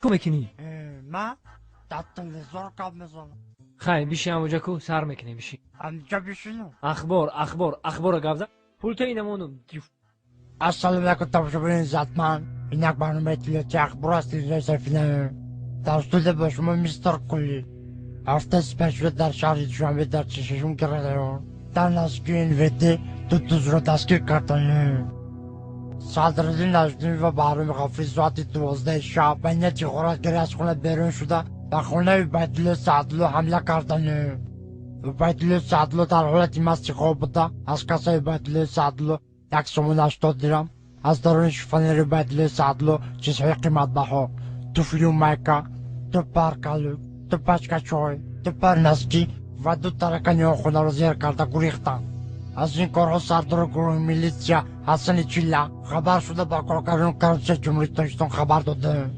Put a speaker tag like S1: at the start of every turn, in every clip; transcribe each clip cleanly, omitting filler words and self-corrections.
S1: Ку мекунӣ?
S2: Ма дар телевизор гап мезанам.
S1: Хай, биши ҳамоҷа, ку сар мекунӣ, биши.
S2: Ҳамҷа бишинам?
S1: Ахбор, ахбор, ахбора гап зан. Пулта инамонум.
S2: Ассалому алайкум, тамошобинони иззатманд. Ин як барномаи иттилоотии ахбор аст, телевизиони Сафина. Дар студия бо шумо мистер Кулли. Ҳафтаи сипаришуда дар шаҳри Душанбе, дар 46-ум район, дар наздикии НВД ду дузро дастгир карданд. Садриддин Наҷмиддин ва Баҳроми Ғафурӣ соати 12 шаб ба нияти ғоратгарӣ аз хона берун шуда, ба хонаи Убайдулло Саъдулло ҳамла карданд. Убайдулло Саъдулло дар ҳолати масти хоб буда, аз кассаи Убайдулло Саъдулло 1 сомон 80 дирам, аз даруни шифонери Убайдулло Саъдулло чизҳои қиматбаҳо: туфлию майка, ду пар калук, ду пачка чой, ду пар носки ва ду таракани он хонаро зер карда гурехтанд. Аз ин корҳо сардори гурӯҳи милитсия Ҳасани Чилла хабар шуда, ба коргардони коррупсияи Ҷумҳурии Тоҷикистон хабар доданд.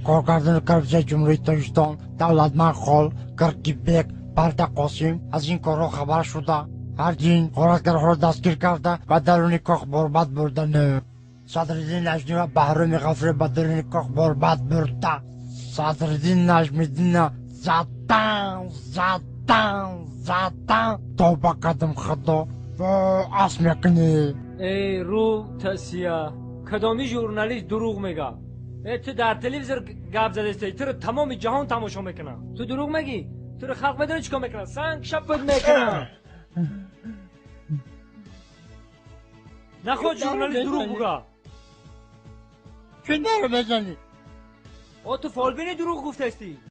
S2: Коргардони коррупсияи Ҷумҳурии Тоҷикистон Давлатманд Хол, Киркибек, Парда Қосим аз ин корҳо хабар шуда, ҳардин ғоратгарҳоро дастгир карда, ба даруни кох борбад бурданд. Садриддин Наҷмӣ ва Баҳроми Ғафурӣ ба даруни кох борбад бурда, Садриддин Наҷмиддинна задан, задан, задан. Тавба кардам, Худо, во асп мекунӣ.
S1: Эй, рӯ тасия, кадоми журналист дурӯғ мега? Э, ту дар телевизор гап задестаи, туро тамоми ҷаҳон тамошо мекунад. Ту дурӯғ мегӣ, туро халқ медони чӣ кор мекунад? Санг шаппат мекунад. Наход журналист дурӯғ буга.
S2: Чӣ даро мезанӣ?
S1: О, ту фолбини, дурӯғ гуфтастӣ.